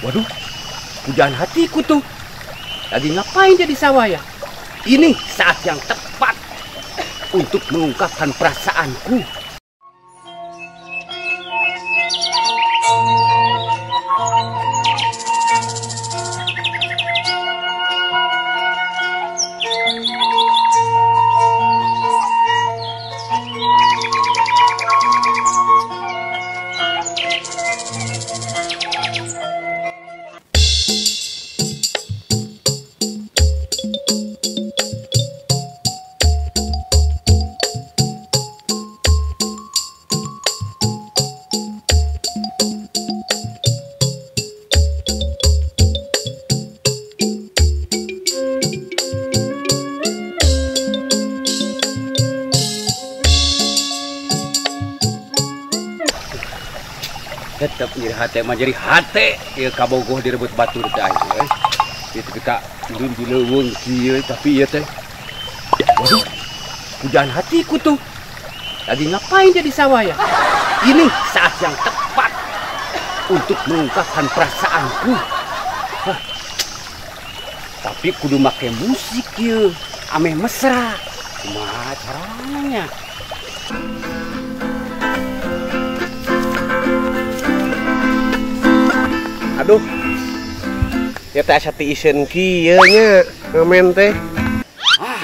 Waduh, pujaan hatiku tuh. Lagi ngapain dia di sawah ya? Ini saat yang tepat untuk mengungkapkan perasaanku. Tetep nyeri hate mah nyeri hate ieu kabogoh direbut batur teh aing euy. Ieu teh ka ulun di leuweung kieu tapi ieu teh. Waduh, pujaan hatiku tuh. Lagi ngapain dia di sawah ya? Ini saat yang tepat untuk mengungkapkan perasaanku. Hah. Tapi kudu make musik ieu, ameh mesra. Kumaha caranya? Aduh, ya teh asa tiiseun kieu nya ngamen teh. Ah,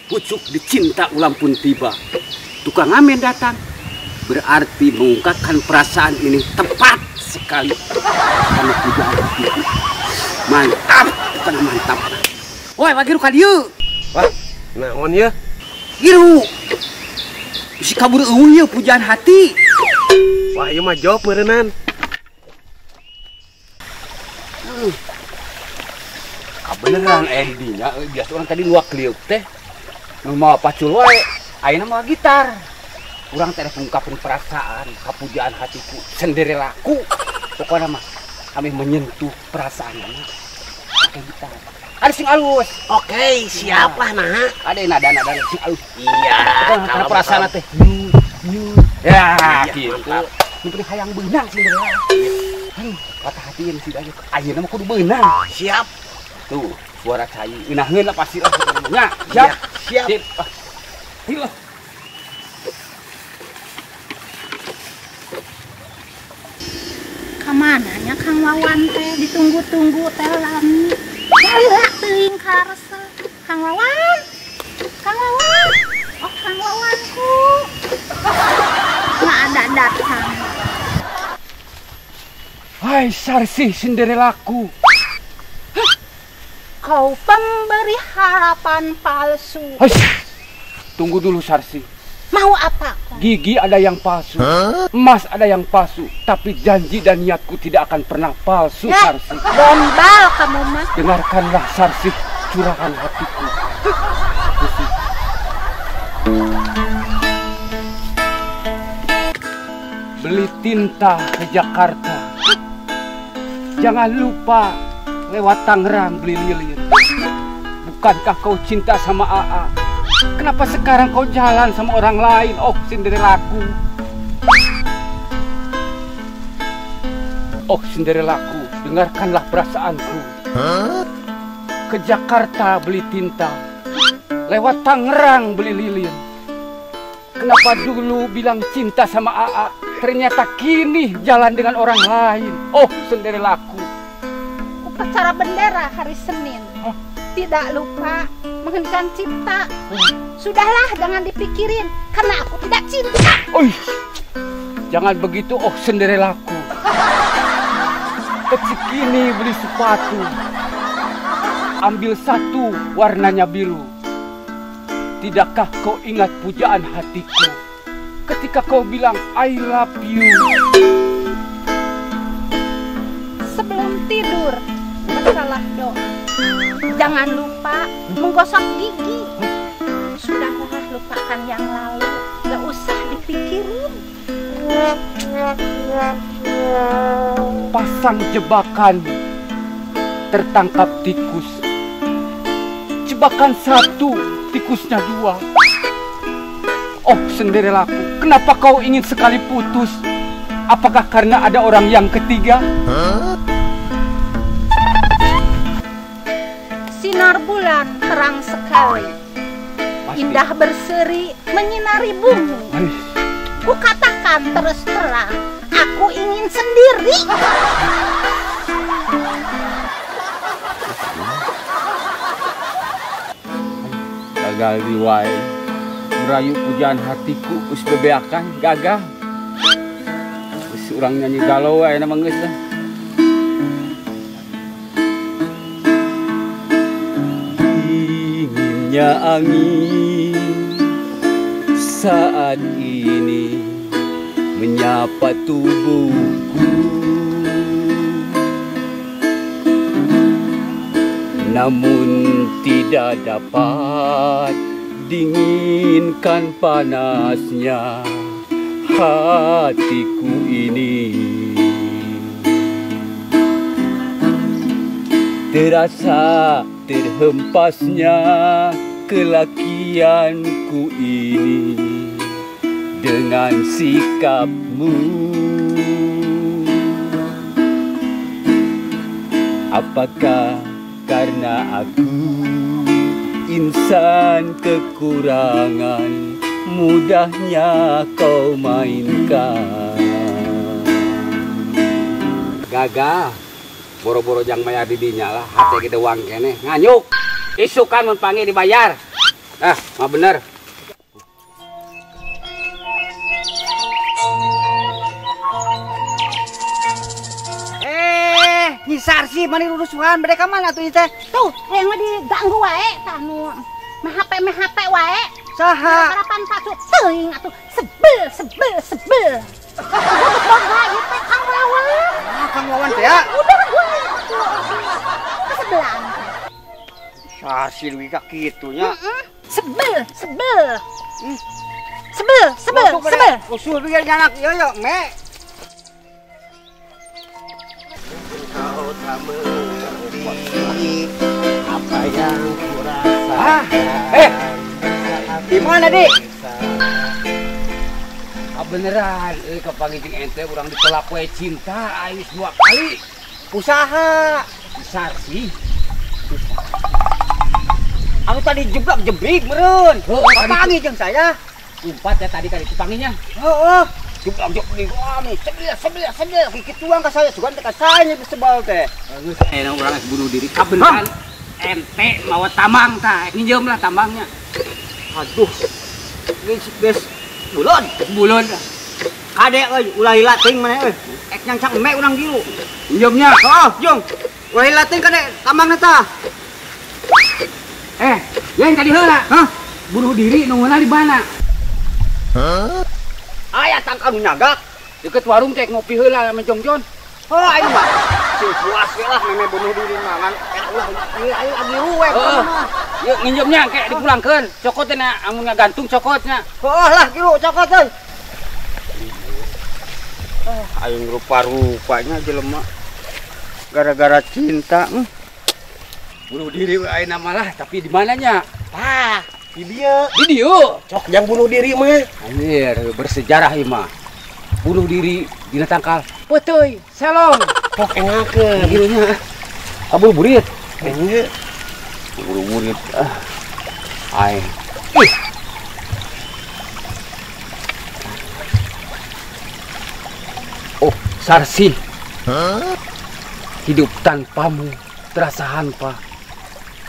pucuk dicinta ulang pun tiba. Tukang ngamen datang. Berarti mengungkapkan perasaan ini tepat sekali. Karena pujaan hatiku. Mantap, bukan mantap. Woi, wagiru ka dieu. Wah, naon ye? Giru. Bisi kabur eueuh ye pujaan hati. Wah, ieu mah job meureunnan. Kabeneran dinya biasa orang tadi luak liuk teh nu mawa pacul wae ayeuna mawa gitar. Urang teh ngungkapkeun perasaan kapujaan hatiku sendiri laku. Pokona mah kami menyentuh perasaan pakai gitar. Ada sing alus. Oke, siap lah nah. Ada nada-nada sing alus. Iya, karena perasaan teh. Ya, gitu. Nu penting hayang beunang sendiri. Aduh, patah hati ini sih aja. Ayeuna mah kudu beunang. Siap. Tuh, suara cai. Ngeunaheun lah pasti lah. Nya, siap. Siap. Sip. Ah. Hilah. Ka mana nya Kang Wawan teh ditunggu-tunggu teh lami. Lila teuing karesa. Kang Wawan. Kang Wawan. Oh, Kang Wawanku. Nggak ada datang. Hai Sarsi Cinderella-ku. Kau pemberi harapan palsu. Hai, tunggu dulu Sarsi. Mau apa kau? Gigi ada yang palsu, emas ada yang palsu, tapi janji dan niatku tidak akan pernah palsu, Sarsi. Gombal kamu mah. Dengarkanlah Sarsi curahan hatiku. Beli tinta ke Jakarta. Jangan lupa lewat Tangerang beli lilin. Bukankah kau cinta sama AA? Kenapa sekarang kau jalan sama orang lain? Oh, Cinderella-ku. Oh, Cinderella-ku, dengarkanlah perasaanku. Ke Jakarta beli tinta, lewat Tangerang beli lilin. Kenapa dulu bilang cinta sama AA, ternyata kini jalan dengan orang lain. Oh, Cinderella-ku. Upacara bendera hari Senin. Huh? Tidak lupa menghentikan cinta. Sudahlah, jangan dipikirin, karena aku tidak cinta. Oi, jangan begitu, oh Cinderella-ku. Ke Cikini beli sepatu, ambil satu warnanya biru. Tidakkah kau ingat pujaan hatiku ketika kau bilang I love you? Sebelum tidur, bacalah doa. Jangan lupa menggosok gigi. Sudahlah, lupakan yang lalu. Gak usah dipikirin. Pasang jebakan, tertangkap tikus. Jebakan satu, tikusnya dua. Oh, Cinderella-ku, kenapa kau ingin sekali putus? Apakah karena ada orang yang ketiga? terang sekali. Pasti. Indah berseri menyinari bumi. Kukatakan terus terang, aku ingin sendiri. Gagal diwae. Merayu pujaan hatiku geus bebeakan gagal. Geus urang nyanyi galau wae na mah geus lah. Dinginnya angin saat ini menyapa tubuhku, namun tidak dapat dinginkan panasnya hatiku ini. Terasa terhempasnya kelakianku ini dengan sikapmu. Apakah karena aku insan kekurangan, mudahnya kau mainkan. Gagal, boro-boro jang mayar didinya lah, hati kita uang kene nganyuk. Isukan mun panggil dibayar. Ah, mah bener. Nyisar sih mani rurusuhan mereka mana tuh teh? Tuh, yang mah diganggu wae tah nu mah HP wae. Saha? Harapan palsu teuing atuh sebel sebel sebel. Boga ieu teh Kang Wawan. Ah, Kang Wawan teh ya. Udah gue kesebelan. Sasir dugi ka kitu nya. Sebel sebel. Sebel sebel sebel. Usul biar nyanak yo yo me. Kau tak mengerti apa yang kurasakan. Di mana, Dik? Ah, beneran, kapanggih jeung ente urang ditolak we cinta aing 2 kali. Usaha besar sih. Anu tadi jeblak jebrik meureun. Kapanggih jeung saya. Umpat ya tadi kali dipanggihnya. Heeh. Jeblak jebrik anu sebel sebel sebel kikituan ka saya sugan teh ka saya sebel teh. Geus aya urang geus bunuh diri. Kabeneran ente mawa tambang tah, nginjeum lah tambangnya. Aduh. Geus geus bulon, bulon. Kade euy ulah lila teuing maneh euy. Ek nyancang eme urang dieu. Nginjeumnya. Heeh, jung. Ulah lila teuing kade tambangna tah. Yang tadi heula. Hah? Bunuh diri nungguan di mana? Hah? Aya tangkal nu nyagak. Deket warung teh ngopi heula sama Jongjon. Heuh aing mah. Sing puas we lah meme bunuh diri mah ngan ulah ieu aing agi we mah. Yeuh nginjeumnya engke dipulangkeun. Cokot teh na amun ngagantung cokotnya. Heuh lah kieu cokot euy. Ah, aing rupa-rupanya jelema gara-gara cinta. Bunuh diri we aing malah, tapi di mananya? Tah, di dieu. Di dieu. Cok yang bunuh diri mah. Anjir, bersejarah ieu mah. Bunuh diri dina tangkal. Peuteui, selong. Cok engakeun. Kieu nya. Kabuburit. Nya. Kabuburit. Ah. Aing. Ih. Oh, Sarsi. Hah? Hidup tanpamu terasa hampa.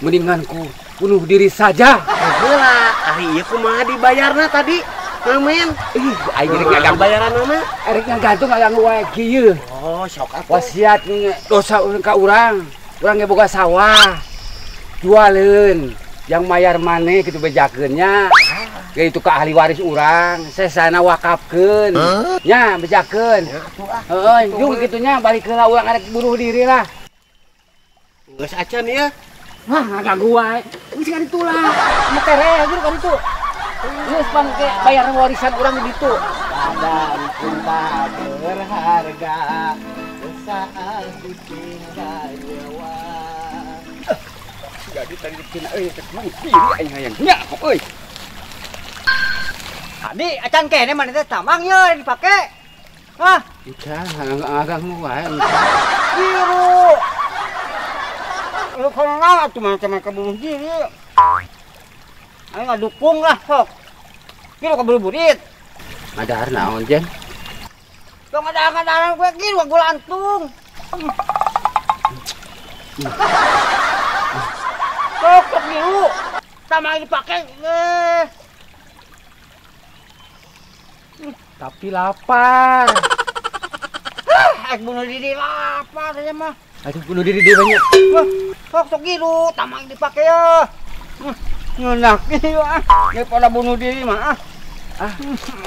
Mendinganku bunuh diri saja. Heula, ari ieu kumaha dibayarna tadi? Amin. Ih, aing rek ngagang bayaranna. Rek ngagantung aya wae kieu. Oh, sok atuh. Wasiat dosa ka urang. Urang ge boga sawah. Jualeun yang mayar maneh kitu bejakeun nya. Ge itu ka ahli waris urang, sesana wakafkeun. Nya bejakeun. Heeh, jeung kitu nya balik heula urang arek bunuh diri lah. Geus acan ieu. Wah, ngaganggu wae. Geus ka ditu lah. Metere gitu ka ditu. Geus pan ke bayar warisan urang di ditu. Badan cinta berharga saat ditinggal nyawa. Jadi tadi dikina euy teh mah diri aing hayang nya euy. Tadi acan kene maneh teh tamang ye dipake. Hah? Udah, ngaganggu wae. Biru. Lu kenal atuh mah sama bunuh diri. Aing ngadukung lah sok. Kieu kabuburit. Ngadahar naon, Jen? Tong ngadahar gue kieu gula antung. Sok sok kieu. Sama dipake. Tapi lapar. Ek bunuh diri lapar aja mah. Aduh bunuh diri dia banyak. Sok sok gitu, tamang dipake ya. Ngenak ieu ah. Daripada bunuh diri mah ah. Ah,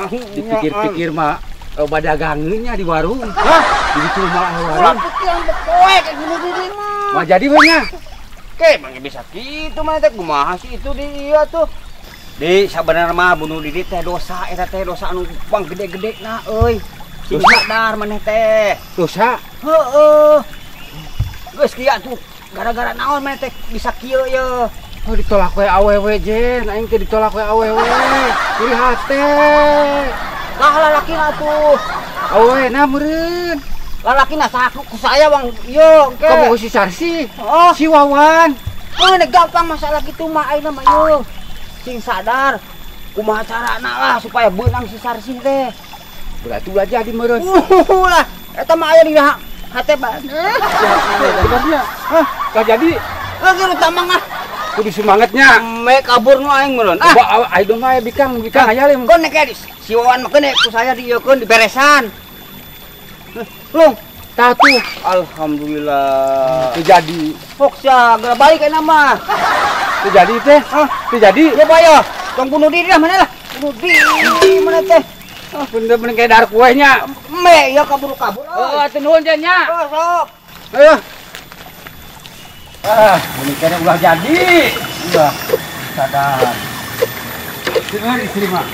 dipikir-pikir mah badagangeunnya di warung. Hah? Di situ malah warung. Ulah pikiran bekoek bunuh diri mah. Mah jadi banyak. Oke, emangnya bisa gitu mah teh kumaha sih itu dia tuh. Di sabenerna mah bunuh diri teh dosa eta teh dosa anu bang gede-gede na euy. Dosa sadar maneh teh. Dosa? Heeh. Geus kieu atuh gara-gara naon maneh teh bisa kieu ye. Oh ditolak we awewe Jen, aing teh ditolak we awewe. Nyeri hate. Lah lalakina atuh. Awewe na meureun. Lalakina saha ku saya bang ieu engke. Kamu si Sarsi. Oh, si Wawan. Oh, gampang masalah kitu mah ayeuna mah ieu. Sing sadar kumaha carana lah supaya beunang si Sarsi teh. Berarti ulah jadi meureun. Lah, eta mah aya di hate bae. Sebenarnya, hah, gak jadi. Lagi lu tamang ah. Kudu semangatnya. Me kabur nu aing meureun. Ah, aing mah bikang, bikang aya le. Kon nek si Wawan mah keun ku saya dieukeun diberesan. Lung, tah tuh. Alhamdulillah. Teu jadi. Sok sia, geura balik ayeuna mah. Teu jadi teh. Hah, teu jadi. Ya bae. Tong bunuh diri lah mana lah. Bunuh diri mana teh. Oh, bener-bener kayak dar kuehnya. Me, ya kabur-kabur. Oh, atuh nuhun Jen nya. Oh, sok. Ayo. Ah, menikahnya ulah jadi. Udah sadar. Dengar istri mah.